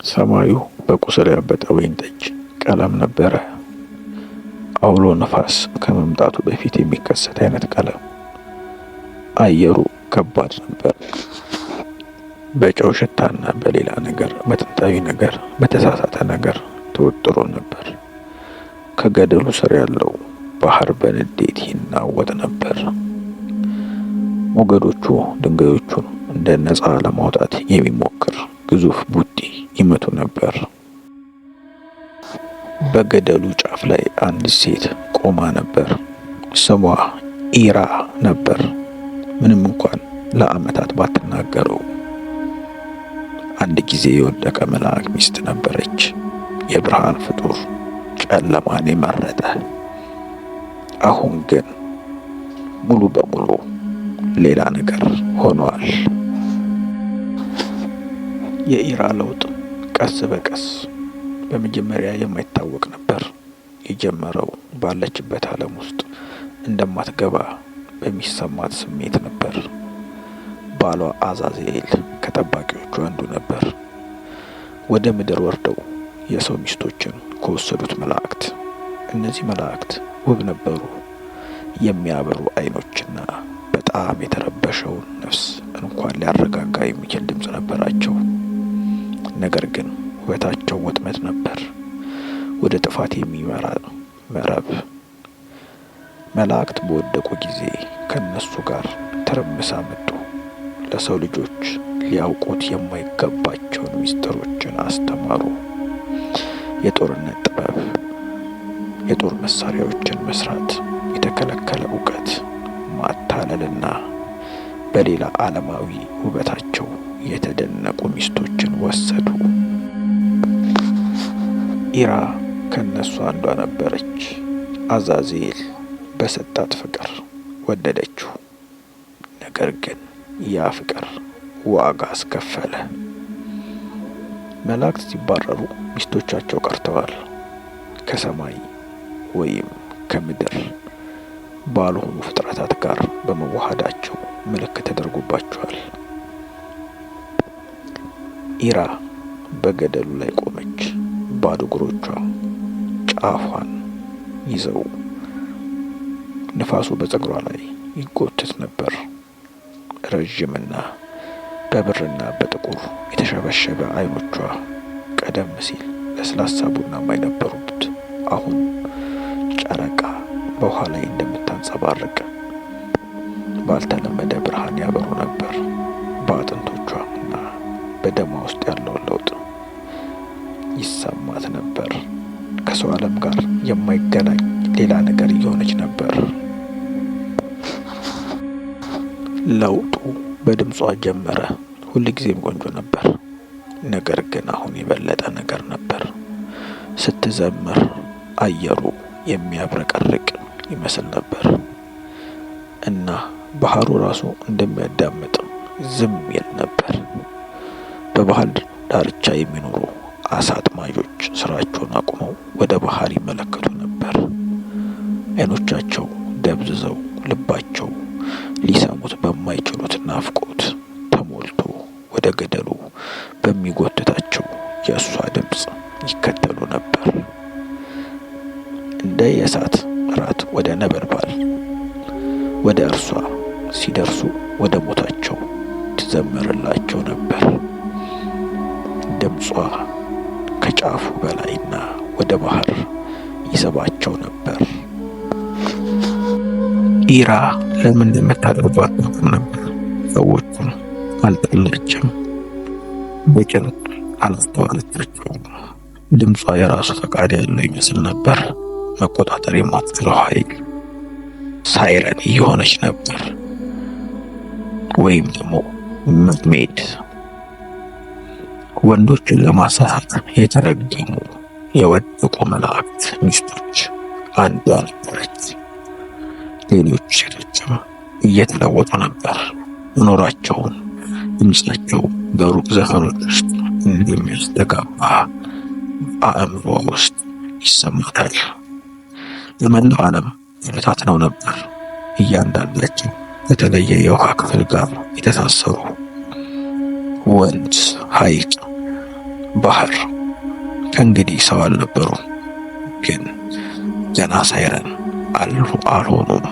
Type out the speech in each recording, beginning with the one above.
ሰማዩ በቁስል ያበጠ ወይን ጠጅ ቀለም ነበረ። አውሎ ነፋስ ከመምጣቱ በፊት የሚከሰት አይነት ቀለም። አየሩ ከባድ ነበር። በጨው ሽታና በሌላ ነገር፣ በጥንታዊ ነገር፣ በተሳሳተ ነገር ተወጥሮ ነበር። ከገደሉ ስር ያለው ባህር በንዴት ይናወጥ ነበር። ሞገዶቹ ድንጋዮቹን እንደ ነፃ ለማውጣት የሚሞክር ግዙፍ ቡጢ ይመቱ ነበር። በገደሉ ጫፍ ላይ አንዲት ሴት ቆማ ነበር። ስሟ ኢራ ነበር። ምንም እንኳን ለዓመታት ባትናገረው አንድ ጊዜ የወደቀ መልአክ ሚስት ነበረች። የብርሃን ፍጡር ጨለማን የመረጠ፣ አሁን ግን ሙሉ በሙሉ ሌላ ነገር ሆኗል። የኢራ ለውጥ ቀስ በቀስ በመጀመሪያ የማይታወቅ ነበር። የጀመረው ባለችበት ዓለም ውስጥ እንደማትገባ በሚሰማት ስሜት ነበር። ባሏ አዛዜል ከጠባቂዎቹ አንዱ ነበር። ወደ ምድር ወርደው የሰው ሚስቶችን ከወሰዱት መላእክት። እነዚህ መላእክት ውብ ነበሩ። የሚያበሩ አይኖችና በጣም የተረበሸውን ነፍስ እንኳን ሊያረጋጋ የሚችል ድምፅ ነበራቸው። ነገር ግን ውበታቸው ወጥመድ ነበር፣ ወደ ጥፋት የሚመራ መረብ። መላእክት በወደቁ ጊዜ ከነሱ ጋር ትርምስ አመጡ። ለሰው ልጆች ሊያውቁት የማይገባቸውን ምስጢሮችን አስተማሩ። የጦርነት ጥበብ፣ የጦር መሳሪያዎችን መስራት፣ የተከለከለ እውቀት፣ ማታለልና በሌላ ዓለማዊ ውበታቸው የተደነቁ ሚስቶችን ወሰዱ። ኢራ ከነሱ አንዷ ነበረች። አዛዜል በሰጣት ፍቅር ወደደችው። ነገር ግን ያ ፍቅር ዋጋ አስከፈለ። መላእክት ሲባረሩ ሚስቶቻቸው ቀርተዋል። ከሰማይ ወይም ከምድር ባልሆኑ ፍጥረታት ጋር በመዋሃዳቸው ምልክት ተደርጎባቸዋል። ኢራ በገደሉ ላይ ቆመች። ባዶ እግሮቿ ጫፏን ይዘው ንፋሱ በፀጉሯ ላይ ይጎተት ነበር። ረዥምና በብርና በጥቁር የተሸበሸበ አይኖቿ ቀደም ሲል ለስላሳ ቡናማ የነበሩት አሁን ጨረቃ በውሃ ላይ እንደምታንጸባርቅ ባልተለመደ ብርሃን ያበሩ ነበር። በአጥንቶቿ እና በደሟ ውስጥ ያለውን ለውጥ ይሰማት ነበር። ከሰው ዓለም ጋር የማይገናኝ ሌላ ነገር እየሆነች ነበር። ለውጡ በድምጿ ጀመረ። ሁልጊዜም ቆንጆ ነበር፣ ነገር ግን አሁን የበለጠ ነገር ነበር። ስትዘምር አየሩ የሚያብረቀርቅ ይመስል ነበር እና ባህሩ ራሱ እንደሚያዳምጥ ዝም ይል ነበር። በባህር ዳርቻ የሚኖሩ አሳ አጥማጆች ስራቸውን አቁመው ወደ ባህር ይመለከቱ ነበር። አይኖቻቸው ደብዝዘው ልባቸው ሊሰሙት በማይችሉት ናፍቆት ተሞልቶ ወደ ገደሉ በሚጎትታቸው የእሷ ድምፅ ይከተሉ ነበር። እንደ የእሳት እራት ወደ ነበልባል ወደ እርሷ ሲደርሱ ወደ ሞታቸው ትዘምርላቸው ነበር። ድምጿ ከጫፉ በላይና ወደ ባህር ይስባቸው ነበር። ኢራ ለምን እንደምታደርገው አታውቅም ነበር። ሰዎቹን አልጠላችም፣ በጭንቅ አላስተዋለቻቸውም። ድምጿ የራሱ ፈቃድ ያለው ይመስል ነበር። መቆጣጠር የማትችለው ኃይል ሳይረን እየሆነች ነበር፣ ወይም ደግሞ mermaid። ወንዶችን ለማሳሳት የተረገሙ የወደቁ መላእክት ሚስቶች አንዷ ነበረች። ሌሎች ሴቶችም እየተለወጡ ነበር። መኖራቸውን ድምፃቸው በሩቅ ዘፈኖች ውስጥ እንደሚያስተጋባ አእምሮ ውስጥ ይሰማታል። በመላው ዓለም ተበታትነው ነበር። እያንዳንዳቸው ከተለየ የውሃ ክፍል ጋር የተሳሰሩ ወንዝ፣ ሐይቅ፣ ባህር ከእንግዲህ ሰው አልነበሩም፣ ግን ገና ሳይረን አልሆኑም።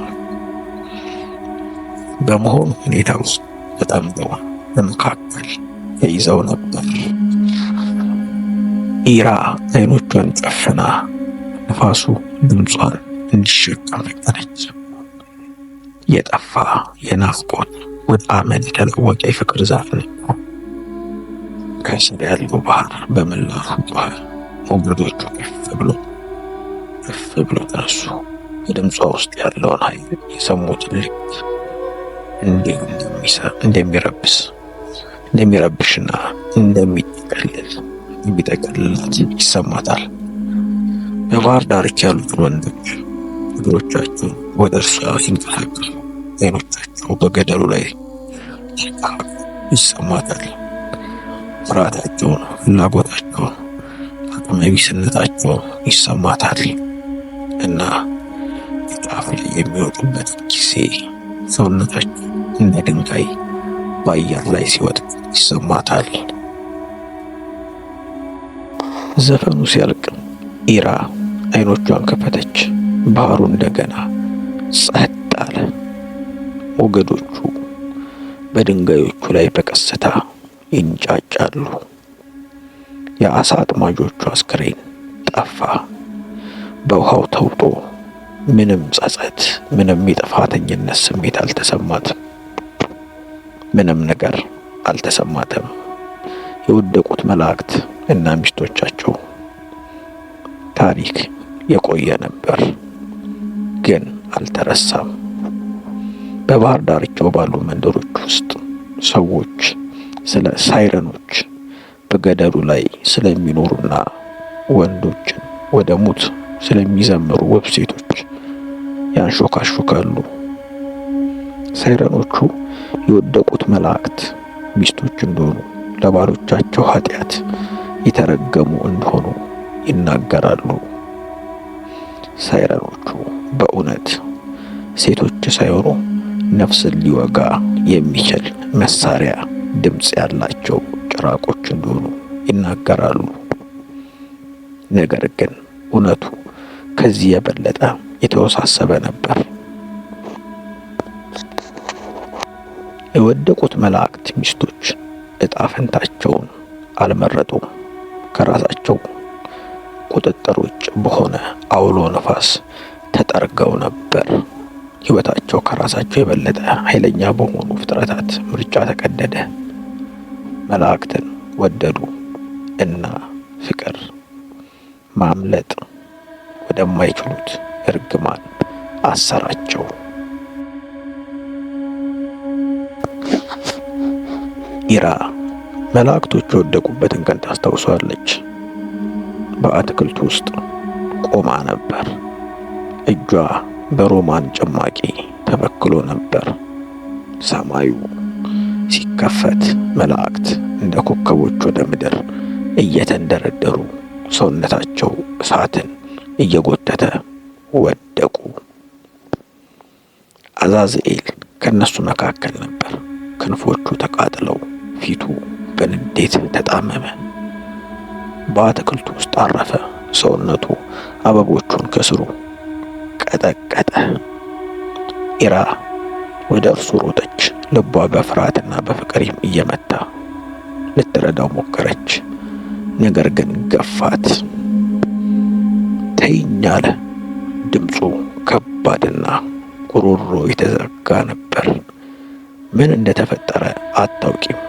በመሆን ሁኔታ ውስጥ ተጠምደው በመካከል ተይዘው ነበር። ኢራ አይኖቿን ጨፍና ነፋሱ ድምጿን እንዲሸከም ፈቀደች። የጠፋ የናፍቆት ወደ አመድ የተለወጠ የፍቅር ዛፍ ነበር። ከስር ያለው ባህር በምላሹ ጮኸ። ሞገዶቹ ከፍ ብሎ ተነሱ። በድምጿ ውስጥ ያለውን ኃይል የሰሙት ልክ እንዴት እንደሚረብሽና እንደሚጠቀልላት ይሰማታል። በባህር ዳርቻ ያሉት ወንዶች እግሮቻቸው ወደ እርሷ ሲንቀሳቀሱ፣ አይኖቻቸው በገደሉ ላይ ይሰማታል። ፍርሃታቸውን፣ ፍላጎታቸውን፣ አቅመቢስነታቸውን ይሰማታል እና ጫፍ ላይ የሚወጡበት ጊዜ ሰውነታቸው እንደ ድንጋይ በአየር ላይ ሲወድቅ ይሰማታል። ዘፈኑ ሲያልቅ ኢራ አይኖቿን ከፈተች። ባህሩ እንደገና ጸጥ አለ። ሞገዶቹ በድንጋዮቹ ላይ በቀስታ ይንጫጫሉ። የአሳ አጥማጆቹ አስክሬን ጠፋ። በውሃው ተውጦ ምንም ጸጸት፣ ምንም የጥፋተኝነት ስሜት አልተሰማትም። ምንም ነገር አልተሰማትም። የወደቁት መላእክት እና ሚስቶቻቸው ታሪክ የቆየ ነበር፣ ግን አልተረሳም። በባህር ዳርቻው ባሉ መንደሮች ውስጥ ሰዎች ስለ ሳይረኖች፣ በገደሉ ላይ ስለሚኖሩና ወንዶችን ወደ ሞት ስለሚዘምሩ ውብ ሴቶች ያንሾካሾካሉ። ሳይረኖቹ የወደቁት መላእክት ሚስቶች እንደሆኑ፣ ለባሎቻቸው ኃጢአት የተረገሙ እንደሆኑ ይናገራሉ። ሳይረኖቹ በእውነት ሴቶች ሳይሆኑ ነፍስን ሊወጋ የሚችል መሳሪያ ድምፅ ያላቸው ጭራቆች እንደሆኑ ይናገራሉ። ነገር ግን እውነቱ ከዚህ የበለጠ የተወሳሰበ ነበር። የወደቁት መላእክት ሚስቶች እጣ ፈንታቸውን አልመረጡም። ከራሳቸው ቁጥጥር ውጭ በሆነ አውሎ ነፋስ ተጠርገው ነበር። ሕይወታቸው ከራሳቸው የበለጠ ኃይለኛ በሆኑ ፍጥረታት ምርጫ ተቀደደ። መላእክትን ወደዱ እና ፍቅር ማምለጥ ወደማይችሉት እርግማን አሰራቸው። ኢራ መላእክቶቹ የወደቁበትን ቀን ታስታውሳለች። በአትክልቱ ውስጥ ቆማ ነበር። እጇ በሮማን ጭማቂ ተበክሎ ነበር። ሰማዩ ሲከፈት መላእክት እንደ ኮከቦች ወደ ምድር እየተንደረደሩ፣ ሰውነታቸው እሳትን እየጎተተ ወደቁ። አዛዝኤል ከነሱ መካከል ነበር። ክንፎቹ ተቃጥለው ፊቱ በንዴት ተጣመመ። በአትክልቱ ውስጥ አረፈ። ሰውነቱ አበቦቹን ከስሩ ቀጠቀጠ። ኢራ ወደ እርሱ ሮጠች። ልቧ በፍርሃትና በፍቅር እየመታ ልትረዳው ሞከረች። ነገር ግን ገፋት። ተይኝ አለ። ድምፁ ከባድና ጉሮሮ የተዘጋ ነበር። ምን እንደተፈጠረ አታውቂም።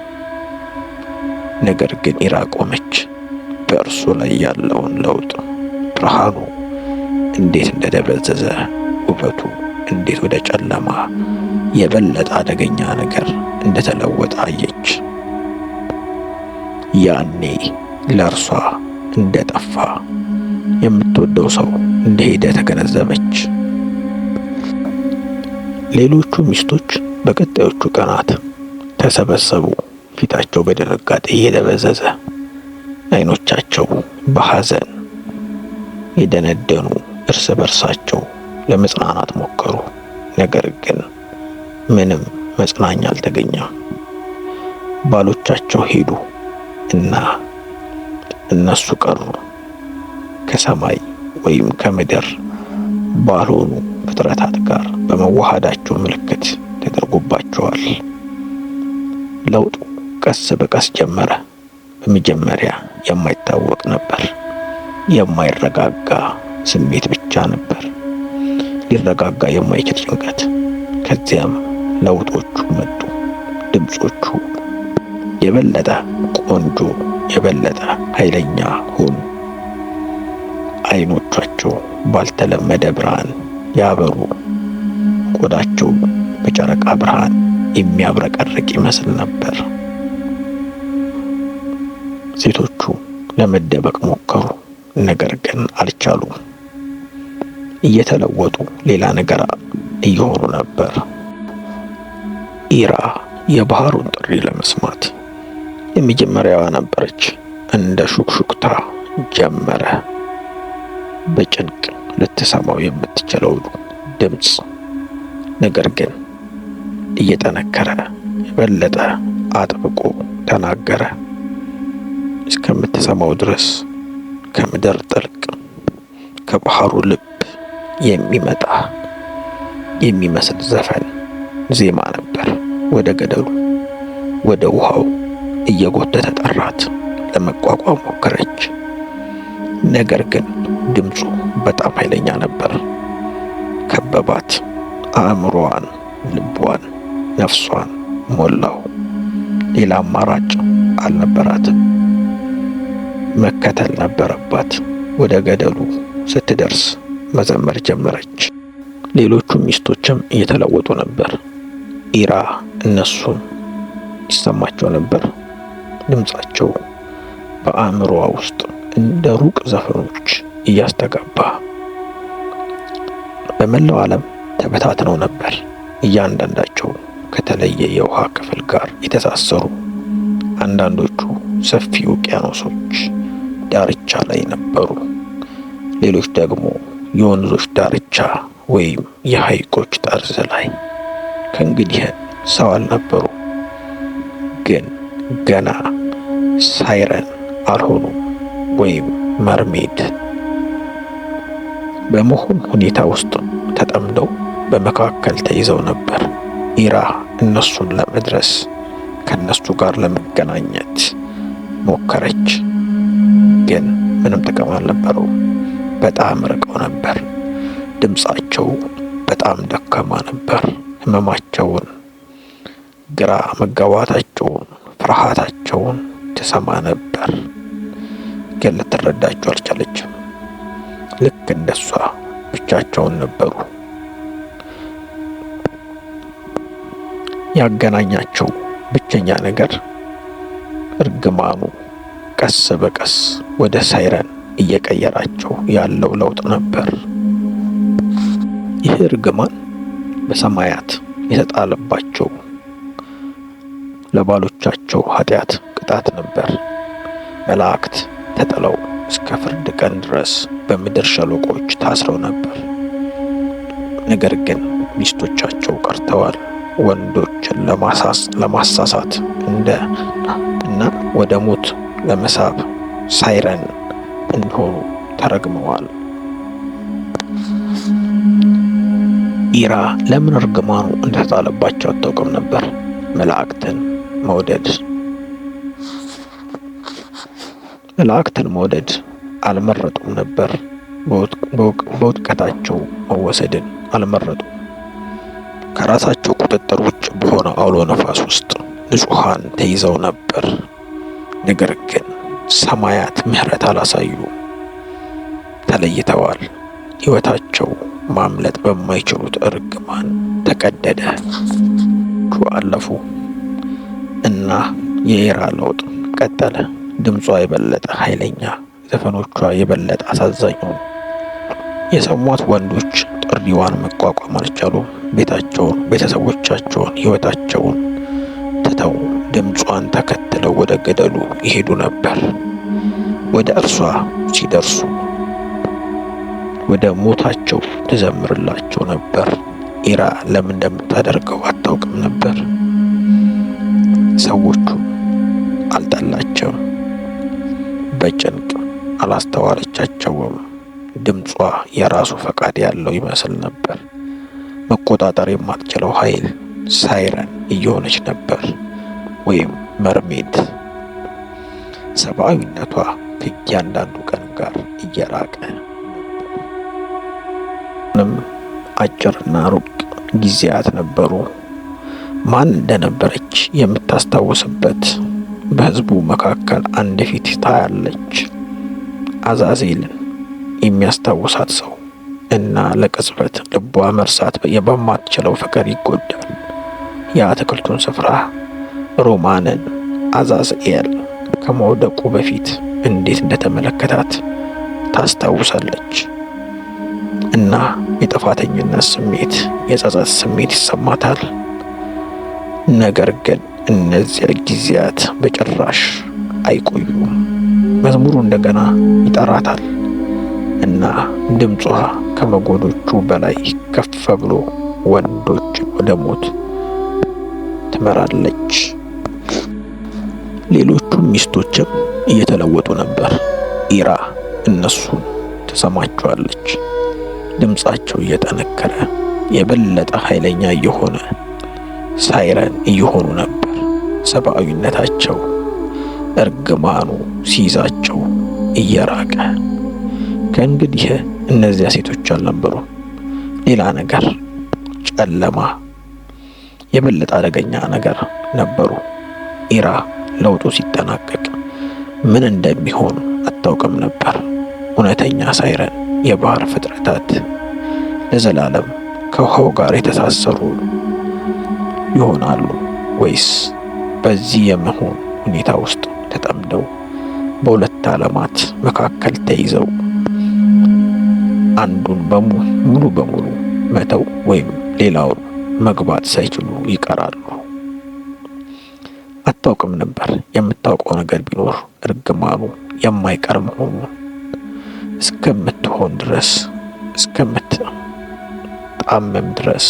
ነገር ግን ኢራ ቆመች። በእርሱ ላይ ያለውን ለውጥ፣ ብርሃኑ እንዴት እንደደበዘዘ፣ ውበቱ እንዴት ወደ ጨለማ የበለጠ አደገኛ ነገር እንደተለወጠ አየች። ያኔ ለእርሷ እንደጠፋ የምትወደው ሰው እንደሄደ ተገነዘበች። ሌሎቹ ሚስቶች በቀጣዮቹ ቀናት ተሰበሰቡ። ፊታቸው በድንጋጤ እየደበዘዘ፣ አይኖቻቸው በሐዘን የደነደኑ እርስ በርሳቸው ለመጽናናት ሞከሩ። ነገር ግን ምንም መጽናኛ አልተገኘም። ባሎቻቸው ሄዱ እና እነሱ ቀሩ። ከሰማይ ወይም ከምድር ባልሆኑ ፍጥረታት ጋር በመዋሃዳቸው ምልክት ተደርጎባቸዋል። ለውጡ ቀስ በቀስ ጀመረ። በመጀመሪያ የማይታወቅ ነበር። የማይረጋጋ ስሜት ብቻ ነበር። ሊረጋጋ የማይችል ጭንቀት። ከዚያም ለውጦቹ መጡ። ድምጾቹ የበለጠ ቆንጆ፣ የበለጠ ኃይለኛ ሆኑ። አይኖቻቸው ባልተለመደ ብርሃን ያበሩ፣ ቆዳቸው በጨረቃ ብርሃን የሚያብረቀርቅ ይመስል ነበር። ሴቶቹ ለመደበቅ ሞከሩ፣ ነገር ግን አልቻሉም። እየተለወጡ ሌላ ነገር እየሆኑ ነበር። ኢራ የባህሩን ጥሪ ለመስማት የመጀመሪያዋ ነበረች። እንደ ሹክሹክታ ጀመረ። በጭንቅ ልትሰማው የምትችለው ድምፅ፣ ነገር ግን እየጠነከረ የበለጠ አጥብቆ ተናገረ። እስከምትሰማው ድረስ ከምድር ጥልቅ ከባህሩ ልብ የሚመጣ የሚመስል ዘፈን ዜማ ነበር። ወደ ገደሉ ወደ ውሃው እየጎተተ ጠራት። ለመቋቋም ሞከረች፣ ነገር ግን ድምፁ በጣም ኃይለኛ ነበር። ከበባት። አእምሮዋን፣ ልቧን፣ ነፍሷን ሞላው። ሌላ አማራጭ አልነበራትም። መከተል ነበረባት። ወደ ገደሉ ስትደርስ መዘመር ጀመረች። ሌሎቹ ሚስቶችም እየተለወጡ ነበር። ኢራ እነሱን ይሰማቸው ነበር። ድምጻቸው በአእምሮዋ ውስጥ እንደ ሩቅ ዘፈኖች እያስተጋባ በመላው ዓለም ተበታትነው ነበር። እያንዳንዳቸው ከተለየ የውሃ ክፍል ጋር የተሳሰሩ፣ አንዳንዶቹ ሰፊ ውቅያኖሶች ዳርቻ ላይ ነበሩ። ሌሎች ደግሞ የወንዞች ዳርቻ ወይም የሐይቆች ጠርዝ ላይ። ከእንግዲህ ሰው አልነበሩ፣ ግን ገና ሳይረን አልሆኑም ወይም መርሜድ በመሆን ሁኔታ ውስጥ ተጠምደው በመካከል ተይዘው ነበር። ኢራ እነሱን ለመድረስ ከነሱ ጋር ለመገናኘት ሞከረች፣ ግን ምንም ጥቅም አልነበረውም። በጣም ርቀው ነበር። ድምፃቸው በጣም ደካማ ነበር። ህመማቸውን፣ ግራ መጋባታቸውን፣ ፍርሃታቸውን ትሰማ ነበር፣ ግን ልትረዳቸው አልቻለችም። ልክ እንደሷ ብቻቸውን ነበሩ። ያገናኛቸው ብቸኛ ነገር እርግማኑ ቀስ በቀስ ወደ ሳይረን እየቀየራቸው ያለው ለውጥ ነበር። ይህ እርግማን በሰማያት የተጣለባቸው ለባሎቻቸው ኃጢአት ቅጣት ነበር። መላእክት ተጥለው እስከ ፍርድ ቀን ድረስ በምድር ሸለቆች ታስረው ነበር። ነገር ግን ሚስቶቻቸው ቀርተዋል። ወንዶችን ለማሳሳት እንደ እና ወደ ሞት ለመሳብ ሳይረን እንዲሆኑ ተረግመዋል። ኢራ ለምን እርግማኑ እንደተጣለባቸው አታውቅም ነበር። መላእክትን መውደድ መላእክትን መውደድ አልመረጡም ነበር። በውድቀታቸው መወሰድን አልመረጡም። ከራሳቸው ቁጥጥር ውጭ በሆነ አውሎ ነፋስ ውስጥ ንጹሐን ተይዘው ነበር። ነገር ግን ሰማያት ምሕረት አላሳዩ፣ ተለይተዋል። ሕይወታቸው ማምለጥ በማይችሉት እርግማን ተቀደደ። አለፉ እና የኢራ ለውጥ ቀጠለ። ድምጿ የበለጠ ኃይለኛ፣ ዘፈኖቿ የበለጠ አሳዛኝ ሆኑ። የሰሟት ወንዶች ጥሪዋን መቋቋም አልቻሉም። ቤታቸውን፣ ቤተሰቦቻቸውን፣ ሕይወታቸውን ትተው ድምጿን ተከትለው ወደ ገደሉ ይሄዱ ነበር። ወደ እርሷ ሲደርሱ ወደ ሞታቸው ትዘምርላቸው ነበር። ኢራ ለምን እንደምታደርገው አታውቅም ነበር። ሰዎቹ አልጠላቸውም። በጭንቅ አላስተዋለቻቸውም። ድምጿ የራሱ ፈቃድ ያለው ይመስል ነበር። መቆጣጠር የማትችለው ኃይል ሳይረን እየሆነች ነበር፣ ወይም mermaid። ሰብአዊነቷ ከእያንዳንዱ ቀን ጋር እየራቀ ነበር። አጭርና ሩቅ ጊዜያት ነበሩ። ማን እንደነበረች የምታስታውስበት። በሕዝቡ መካከል አንድ ፊት ታያለች። አዛዜልን የሚያስታውሳት ሰው እና ለቅጽበት ልቧ መርሳት በማትችለው ፍቅር ይጎዳል። የአትክልቱን ስፍራ፣ ሮማንን፣ አዛዝኤል ከመውደቁ በፊት እንዴት እንደተመለከታት ታስታውሳለች። እና የጥፋተኝነት ስሜት፣ የጸጸት ስሜት ይሰማታል። ነገር ግን እነዚያ ጊዜያት በጭራሽ አይቆዩም። መዝሙሩ እንደገና ይጠራታል እና ድምጿ ከሞገዶቹ በላይ ከፍ ብሎ ወንዶችን ወደ ሞት ትመራለች። ሌሎቹም ሚስቶችም እየተለወጡ ነበር። ኢራ እነሱን ትሰማቸዋለች። ድምጻቸው እየጠነከረ፣ የበለጠ ኃይለኛ እየሆነ፣ ሳይረን እየሆኑ ነበር። ሰብአዊነታቸው እርግማኑ ሲይዛቸው እየራቀ። ከእንግዲህ እነዚያ ሴቶች አልነበሩም። ሌላ ነገር፣ ጨለማ፣ የበለጠ አደገኛ ነገር ነበሩ። ኢራ ለውጡ ሲጠናቀቅ ምን እንደሚሆን አታውቅም ነበር። እውነተኛ ሳይረን የባህር ፍጥረታት ለዘላለም ከውሃው ጋር የተሳሰሩ ይሆናሉ ወይስ በዚህ የመሆን ሁኔታ ውስጥ ተጠምደው በሁለት ዓለማት መካከል ተይዘው አንዱን ሙሉ በሙሉ መተው ወይም ሌላውን መግባት ሳይችሉ ይቀራሉ? አታውቅም ነበር። የምታውቀው ነገር ቢኖር እርግማኑ የማይቀር መሆኑን፣ እስከምትሆን ድረስ፣ እስከምትጣመም ድረስ፣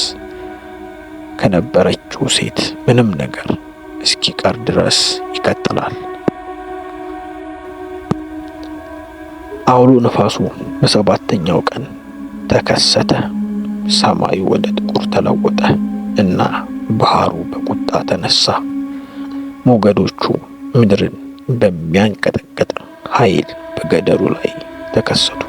ከነበረችው ሴት ምንም ነገር እስኪቀር ድረስ ይቀጥላል። አውሎ ነፋሱ በሰባተኛው ቀን ተከሰተ። ሰማዩ ወደ ጥቁር ተለወጠ እና ባህሩ በቁጣ ተነሳ። ሞገዶቹ ምድርን በሚያንቀጠቅጥ ኃይል በገደሉ ላይ ተከሰቱ።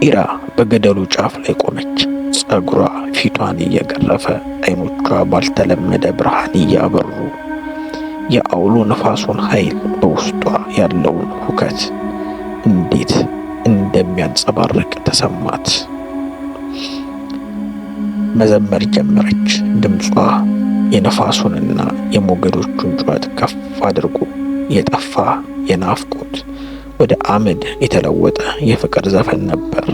ኢራ በገደሉ ጫፍ ላይ ቆመች። ጸጉሯ ፊቷን እየገረፈ፣ አይኖቿ ባልተለመደ ብርሃን እያበሩ፣ የአውሎ ነፋሱን ኃይል በውስጧ ያለውን ሁከት እንዴት እንደሚያንጸባርቅ ተሰማት። መዘመር ጀመረች። ድምጿ የነፋሱንና የሞገዶቹን ጩኸት ከፍ አድርጎ የጠፋ የናፍቆት፣ ወደ አመድ የተለወጠ የፍቅር ዘፈን ነበር።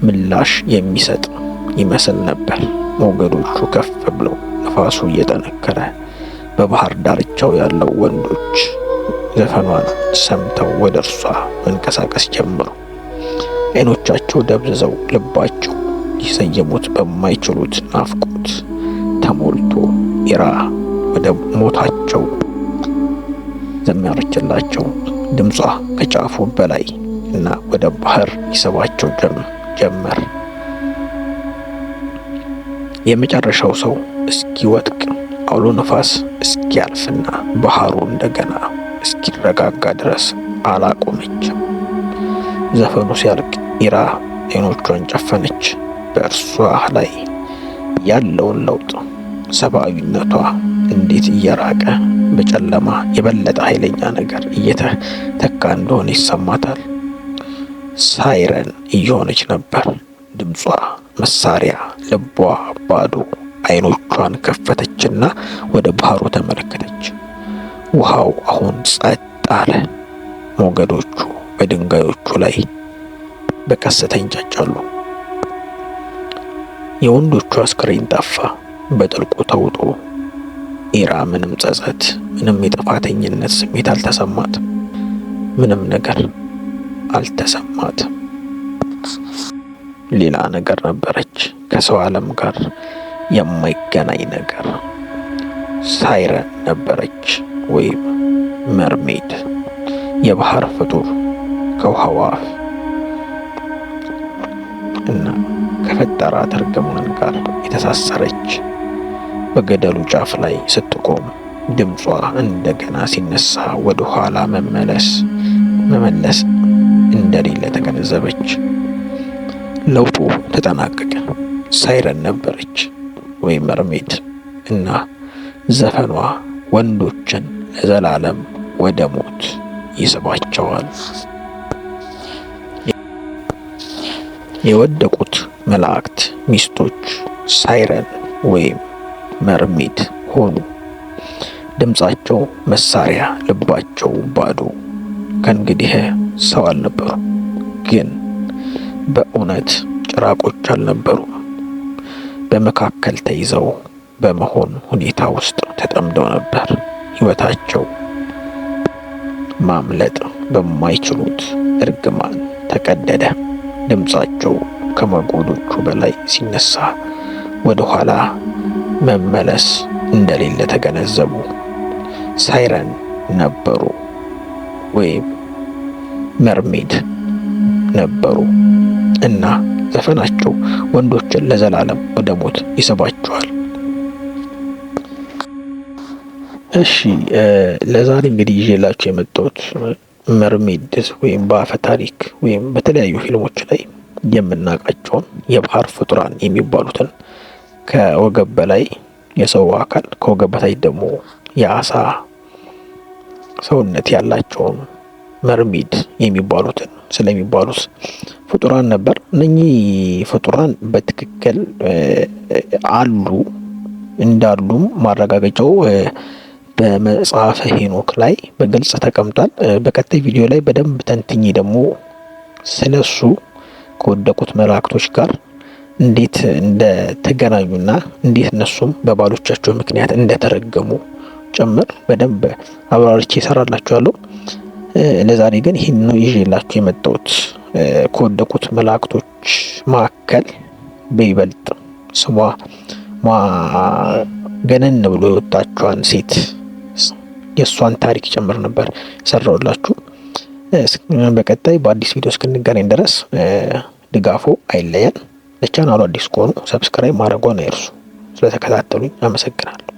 ምላሽ የሚሰጥ ይመስል ነበር። ሞገዶቹ ከፍ ብለው፣ ነፋሱ እየጠነከረ፣ በባህር ዳርቻው ያለው ወንዶች ዘፈኗን ሰምተው ወደ እርሷ መንቀሳቀስ ጀመሩ። አይኖቻቸው ደብዝዘው፣ ልባቸው ሊሰየሙት በማይችሉት ናፍቆት ተሞልቶ፣ ኢራ ወደ ሞታቸው ዘመረችላቸው። ድምጿ ከጫፉ በላይ እና ወደ ባህር ይስባቸው ጀመር። የመጨረሻው ሰው እስኪወድቅ፣ አውሎ ነፋስ እስኪያልፍና ባህሩ እንደገና እስኪረጋጋ ድረስ አላቆመችም። ዘፈኑ ሲያልቅ ኢራ አይኖቿን ጨፈነች። በእርሷ ላይ ያለውን ለውጥ፣ ሰብአዊነቷ እንዴት እየራቀ በጨለማ የበለጠ ኃይለኛ ነገር እየተተካ እንደሆነ ይሰማታል። ሳይረን እየሆነች ነበር። ድምጿ መሳሪያ፣ ልቧ ባዶ። አይኖቿን ከፈተችና ወደ ባህሩ ተመለከተች። ውሃው አሁን ጸጥ አለ። ሞገዶቹ በድንጋዮቹ ላይ በቀስታ ይንጫጫሉ። የወንዶቹ አስክሬን ጠፋ፣ በጥልቁ ተውጦ። ኢራ ምንም ጸጸት፣ ምንም የጥፋተኝነት ስሜት አልተሰማትም። ምንም ነገር አልተሰማትም። ሌላ ነገር ነበረች፣ ከሰው ዓለም ጋር የማይገናኝ ነገር። ሳይረን ነበረች ወይም Mermaid፣ የባህር ፍጡር ከውሃው አፍ እና ከፈጠራት እርግማን ጋር የተሳሰረች በገደሉ ጫፍ ላይ ስትቆም ድምጿ እንደገና ሲነሳ ወደ ኋላ መመለስ እንደሌለ ተገነዘበች። ለውጡ ተጠናቀቀ። ሳይረን ነበረች ወይም mermaid እና ዘፈኗ ወንዶችን ለዘላለም ወደ ሞት ይስባቸዋል። የወደቁት መላእክት ሚስቶች ሳይረን ወይም mermaid ሆኑ። ድምፃቸው መሳሪያ፣ ልባቸው ባዶ። ከእንግዲህ ሰው አልነበሩ፣ ግን በእውነት ጭራቆች አልነበሩም። በመካከል ተይዘው በመሆን ሁኔታ ውስጥ ተጠምደው ነበር። ሕይወታቸው ማምለጥ በማይችሉት እርግማን ተቀደደ። ድምፃቸው ከሞገዶቹ በላይ ሲነሳ ወደ ኋላ መመለስ እንደሌለ ተገነዘቡ። ሳይረን ነበሩ ወይም mermaid ነበሩ እና ዘፈናቸው ወንዶችን ለዘላለም ወደ ሞት ይስባቸዋል። እሺ፣ ለዛሬ እንግዲህ ይዤላችሁ የመጣሁት mermaid ወይም በአፈ ታሪክ ወይም በተለያዩ ፊልሞች ላይ የምናውቃቸውን የባህር ፍጡራን የሚባሉትን ከወገብ በላይ የሰው አካል ከወገብ በታች ደግሞ የአሳ ሰውነት ያላቸውን mermaid የሚባሉትን ስለሚባሉት ፍጡራን ነበር። እነኚህ ፍጡራን በትክክል አሉ፣ እንዳሉም ማረጋገጫው በመጽሐፈ ሄኖክ ላይ በግልጽ ተቀምጧል። በቀጣይ ቪዲዮ ላይ በደንብ ተንትኜ ደግሞ ስለሱ ከወደቁት መላእክቶች ጋር እንዴት እንደተገናኙና እንዴት እነሱም በባሎቻቸው ምክንያት እንደተረገሙ ጭምር በደንብ አብራርቼ እሰራላችኋለሁ። ለዛሬ ግን ይህን ነው ይዤላችሁ የመጣሁት። ከወደቁት መላእክቶች መካከል በይበልጥ ስሟ ገነን ብሎ የወጣችዋን ሴት የእሷን ታሪክ ጭምር ነበር የሰራሁላችሁ። በቀጣይ በአዲስ ቪዲዮ እስክንገናኝ ድረስ ድጋፎ አይለየን። ለቻናሉ አዲስ ከሆኑ subscribe ማድረግዎን አይርሱ። ስለተከታተሉኝ አመሰግናለሁ።